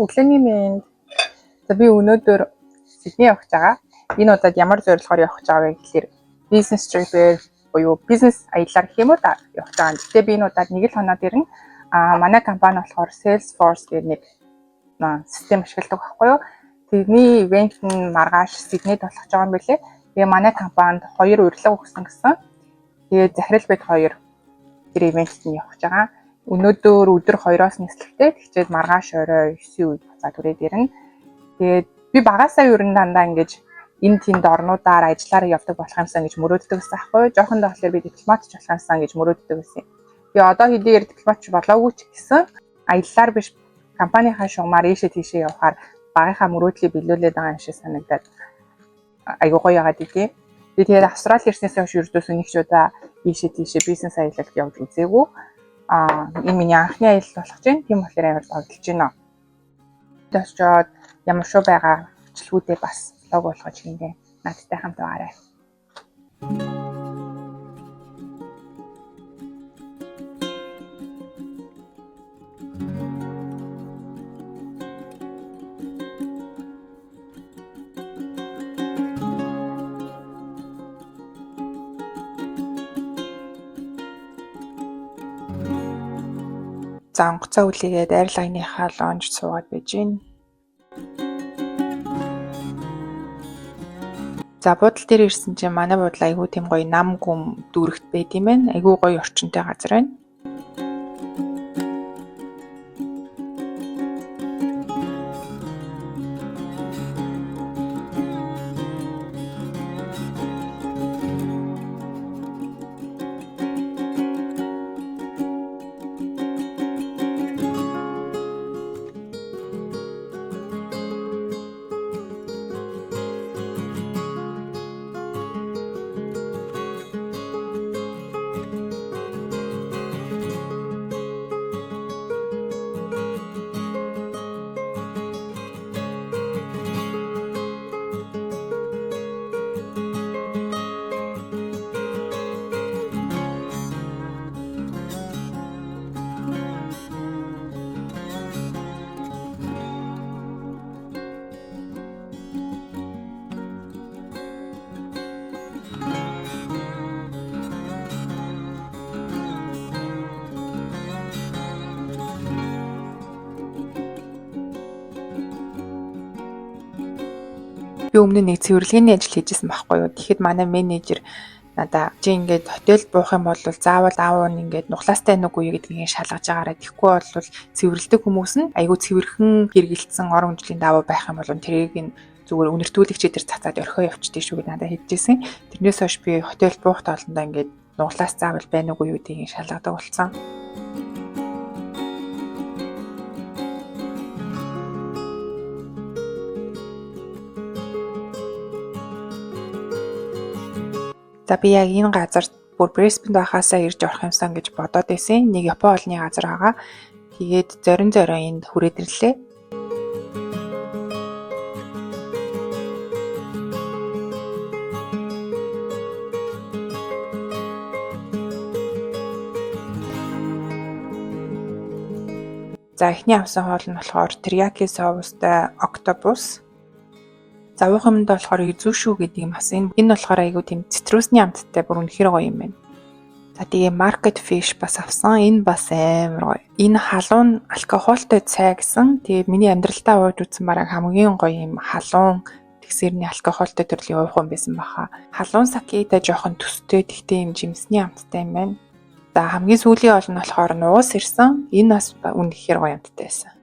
Өглөөний мэнд. За би өнөөдөр Сидней явах гэж байгаа. Энэ удаад ямар зорилгоор явах гэж байгаа вэ гэхлээр бизнес trip-ээр буюу бизнес аяллаар гэх юм уу да явах гэж байгаа. Гэхдээ би энэ удаад нэг л хоноод ирнэ. А манай компани болохоор Salesforce гэх нэг систем ашигладаг байхгүй юу? Тэрний ивент нь маргааш Сиднейд болох гэж байгаа юм билээ. Тэгээ манай компанид хоёр урилга өгсөн гэсэн. Тэгээд захирал бид хоёр тэр ивентэд нь явах гэж байгаа. Өнөөдөр өдөр 2-оос нислэгтэй. Тэгчээд маргааш орой 9-ийн үед буцаад хүрээд ирнэ. Тэгээд би багасаа ер нь дандаа ингэж энэ тэнд орнуудаар ажиллаараа явдаг болох юмсан гэж мөрөөддөг гэсэн аахгүй юу? Жохондоо болохоор би дипломатч болох юмсан гэж мөрөөддөг гэсэн. Би одоо хэдийгээр дипломатч болоогүй ч гэсэн аяллаар биш компанийнхаа шугамаар ийшээ тийшээ явахаар багийнхаа мөрөөдлийг биелүүлээд байгаа юм шиг санагдаад айгуу гоё яагаад гэдэм. Би тэгээд Австрали ирснээс хойш ердөөсөө нэг ч удаа ийшээ тийшээ бизнес аялалд явж үзээгүй. Аа энэ миний анхны аялал болох чинь тийм болохоор амар догдолж байна. Очоод ямар шүү байгаа бичлэгүүдээ бас влог болгож хийнэ. Надтай хамт байгаарай. За онгоцоо хүлээгээд airline-ийнхаа lounge суугаад байж гин. За буудлын дээр ирсэн чинь манай буудлын айгүй тийм гоё нам гүм дүүрэгт байд юм байна. Айгүй гоё орчинтой газар байна. Би өмнө нэг цэвэрлэгээний ажил хийжсэн байхгүй юу. Тэгэхэд манай менежер надаа чи ингээд хотелд буух юм бол заавал аав нь ингээд нуглаастай нүг үе гэдгийг шалгаж байгаарай. Тэгэхгүй бол цэвэрлдэг хүмүүс нь айгүй цэвэрхэн хэрэгэлдсэн орон хөгжлийн давуу байх юм бол тэрийг нь зүгээр үнэртүүлэгчээ тэр цацаад орхио явчихдээ шүү гэж надад хэлжсэн. Тэрнээс хойш би хотелд буух тоолондоо ингээд нуглаас заавал байна уугүй юу гэдгийг шалгадаг болсон. За би яг энэ газар бүр Брисбенд байхаасаа ирж орох юмсан гэж бодоод байсан. Нэг Япон олны газар байгаа. Тэгээд зорин зорин энд хүрээд ирлээ. За эхний авсан хоол нь болохоор терияки соустай октопус. За уух юмд болохоор юзушү гэдэг юм бас энэ болохоор айгүй тийм цитрусны амттай бүр үнэхэр гоё юм байна. За тэгээ market fish бас авсан. Энэ бас амар гоё. Энэ халуун алкогольтой цай гэсэн. Тэгээ миний амьдралдаа ууж үзсэн бараг хамгийн гоё юм халуун тэгсэрний алкогольтой төрлийн уух юм байсан баха. Халуун сакетай жоохон төстэй тэгтээ юм жимсний амттай юм байна. За хамгийн сүүлийн ол нь болохоор нуус ирсэн. Энэ бас үнэхээр гоё амттай байсан.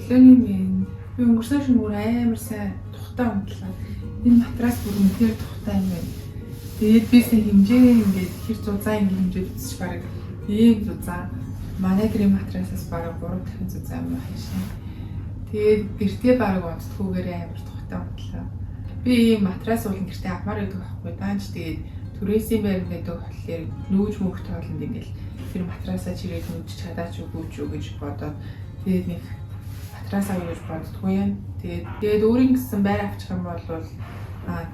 Өглөөний мэнд. Би өнгөрсөн шөнө бүр амар сайн тухтай унтлаа. Энэ матрас бүр үнэхээр тухтай юм байна. Тэгээд би сая хэмжээ ингээд хэр зузаан ингээд хэмжээд үзчих бараг ийм зузаан. Манай гэрийн матрасаас бараг 3 дахин зузаан юм байна. Тэгээд гэртээ бараг унтдаггүйгээр амар тухтай унтлаа. Би ийм матрас уулын гэртээ авмаар байдаг байхгүй. Даанч тэгээд түрээсийн байранд байдаг болохоор нүүж мөх тоолонд ингээд тэр матрасаа чирээд нүүж чадаач үгүй ч үү гэж бодоод тэгээд нэг матрас авъя гэж боддгоо юм. Тэгээд өөрийн гэсэн байр авчих юм бол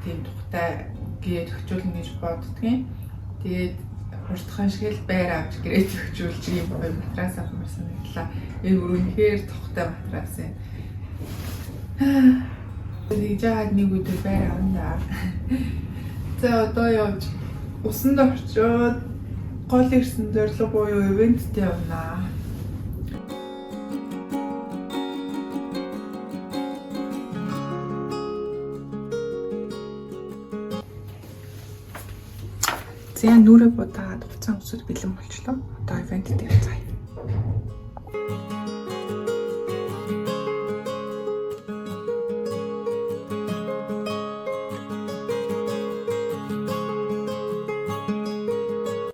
тийм тухтай гээ тохижуулна гэж боддгийн. Тэгээд хурдхан шиг л байр авч гэрээ тохижуулж юм гоё матрас авмаар санагдлаа. Энэ бүр үнэхээр тухтай матрас юм. Тэгж яагаад нэг өдөр байр авна да. За одоо явж усанд орчоод гол ирсэн зорилго буюу event д явнаа. За нүрээ будаад хувцас өмсөд бэлэн болчлоо. Одоо event д явцгаая.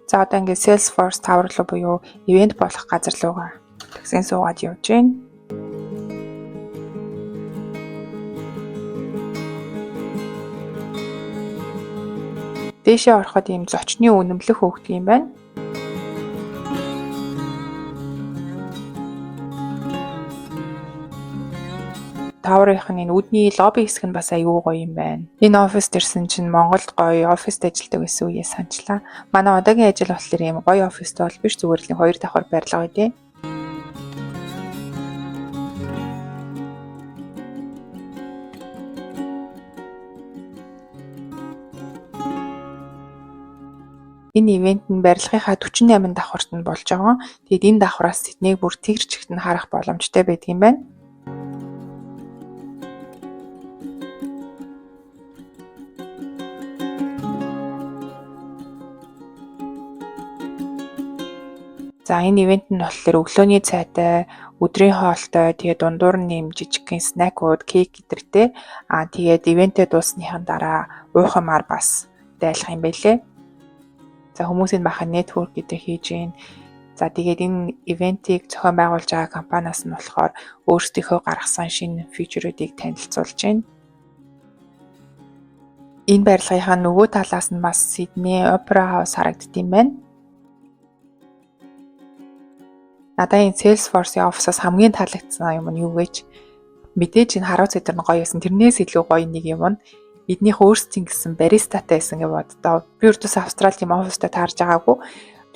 За одоо ингээд Salesforce Tower руу буюу event болох газар руугаа таксин суугаад явж байна. Дээшээ ороход ийм зочны үнэмлэх хөөгдөг юм байна. Tower-ийн энэ үүдний лобби хэсэг нь бас аюу гоё юм байна. Энэ оффист ирсэн чинь Монголд гоё оффист ажилладаг байсан үеэ санчлаа. Манай одоогийн ажил болохоор ийм гоё оффист бол биш, зүгээр л нэг 2 давхар барилга байдیں۔ Энэ event нь барилгынхаа 48 давхарт нь болж байгаа. Тэгээд энэ давхраас Сиднейг бүр тэр чигт нь харах боломжтой байдаг юм байна. За энэ event нь болохоор өглөөний цайтай, өдрийн хоолтой, тэгээд дундуур нь юм жижигхэн snack ууд, кейк гэдэртэй. Тэгээд event ээ дууссныхан дараа уух юмар бас дайлах юм байлээ. За хүмүүсийн бахан network гэдэг хийж гин. За тэгээд энэ event ийг зохион байгуулж байгаа компаниас нь болохоор өөрсдийнхөө гаргасан шинэ feature үүдийг танилцуулж байна. Энэ барилгынхаа нөгөө талаас нь бас Sydney Opera House харагддаг юм байна. Надад энэ Salesforce-ийн офисоос хамгийн таалагдсан юм нь юу гэж мэдээж энэ харуу цэдэр нь гоё байсан. Тэрнээс илүү гоё нэг юм нь эднийх өөрсдийн гэсэн баристатай байсан гэж боддоо. Би өртөөс Австрали тийм офистай таарж байгаагүй.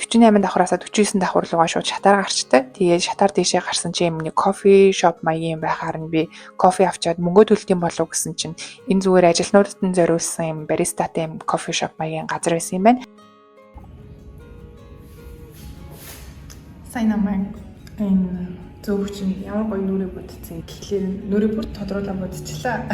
48 давхраасаа 49 давхар руугаа шууд шатаар гарчтай. Тэгээд шатаар дээшээ гарсан чинь юм нэг coffee shop маягийн юм байхаар нь би кофе авчаад мөнгө төлдөг юм болов гэсэн чинь энэ зүгээр ажилтнуудад нь зориулсан юм баристатай юм coffee shop маягийн газар байсан юм байна. Сайн намайг энэ зөөгч нь ямар гоё нүрээ будсан гэхлээр нүрээ бүр тодруулаа будчихлаа.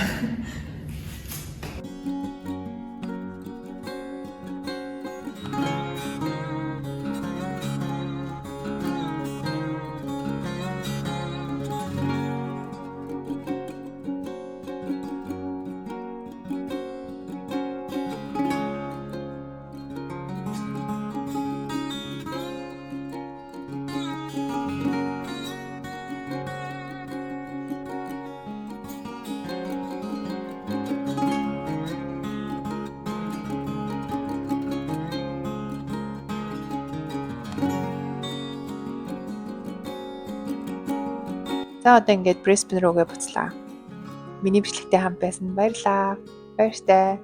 За одоо ингээд Brisbane рүүгээ буцлаа. Миний бичлэгтэй хамт байсан баярлаа. Баяртай.